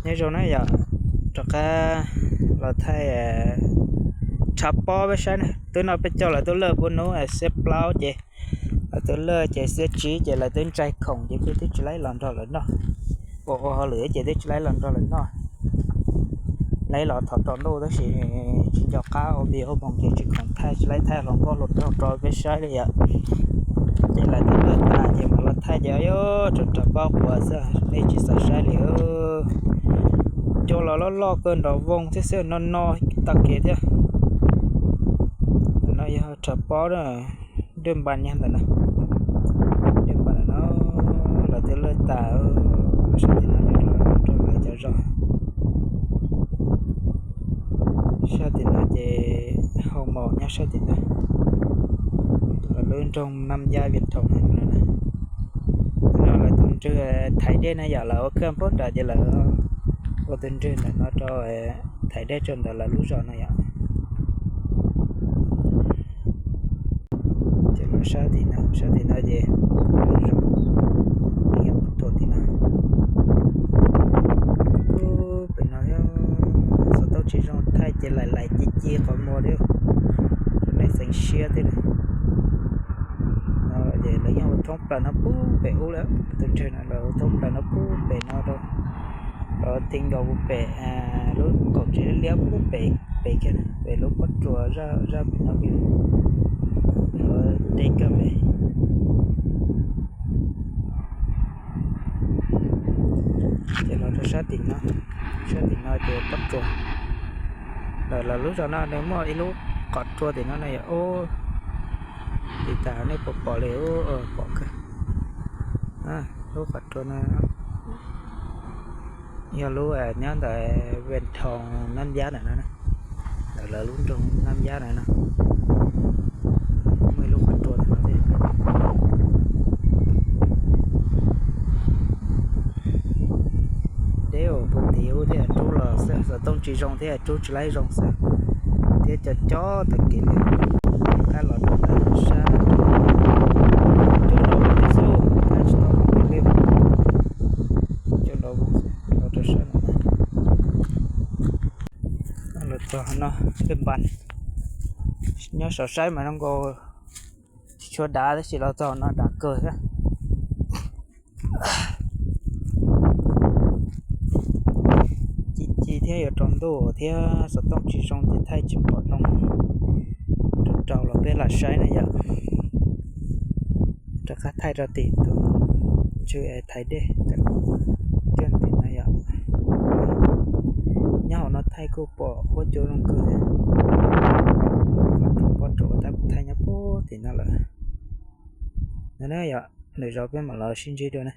Nyob zoo na yom, rov qab los thaij tshav pob peb saib na. Twb no peb coj lawv tuaj laj puag hnub xiab plaub ces lawv tuaj laj ces xiab tsib ces lawv twb ntsaig khoom ces peb twb tsis laib los nrog lawv noj. Ua ua hauj lwm ces twb tsis laib los nrog lawv noj. Laib los thov rau ntuj tab sis tsis nco qab ua npis ua moos ces tsis khoom thaij tsis laib thaij hluas nkauj hluas nraug rau peb saib li yom. Ces lawv twb laj tas ces mam los thaij ces yuav tshav pob quas xwb nej tsis xav saib li. Cua los loj loj kawg nrov voog thiab xwb no no tag kev thiab. Ntawm no yog tshav pob na, dwj npas nyag ntawm no, dwj npas ntawm no. Lawv twb laj tas, sab tim no rau lawv cov zos. Sab tim no ces hau maus nyob sab tim no, lawv lub nroog Nab Yab Vias Thoom no. No lawv tus ntswg thaiv dej na yom, lawv ua khaj puag nram ces lawv ua tus ntswg ntawm no rau thaiv dej rau ntawm lawv lub zos no yom. Ces los sab tim no, sab tim no ces lub zos, yog tus tim no. Pem no xov tooj tsis zoo thaij ces laim laim ci ci qhov muag thiab, rau nej xeev siab thiab. No ces lawv yeej ua thoob plaws no puag pem ub lawm, tus ntswg no lawv ua thoob plaws no puag pem no rau, lawv ti nkaus puag pem lub qaum tsev liab puag pem, pem kiag pem lub pob tsuas zaj pem no, lawv de kawg pem. Ces los rau sab tim no, sab tim no ces pob tsuas. Lawv lub zos no nws muaj ib lub qhov tsua tim no na yom, ub, tiv tas nej puas pom li, ub, pom kawg. Lub qhov tsua no yog lub nyob ntawm Ven Thoom Nab Yab ntawm no, ntawm lawv lub nroog Nab Yab ntawm no. Muaj ib lub qhov tsua ntawm no thiab. Deb ua puag tim ub thiab rub los xwb, xov tooj tsis zoo thiab rub tsis laib zoo xwb, thiab cov cob tag kev li. Qab los rau sab, cua nrov voob xwb, tsis tau li, cua nrov voob xwb, los rau sab no. Los txog no, dwj npas, nyob saum saib mas zoo nkaus tsis tshua dav tab sis los txog no dav kawg thiab. Ci ci thiab yuav rau ntuj thiab xov tooj tsis zoo ces thaij tsis pom zoo. Rau rau los peb lam saib na yom. Rov qab thaij rau tim tus ntswg thaiv dej, coj tim no yom. Nyob hauv no thaij kuj pom huab cua zoo kawg thiab. Qhov tsua pob tsuas tab kuv thaij nyob puag tim no lawm. No na yom, lwm zaus peb mam los sib ntsib dua na.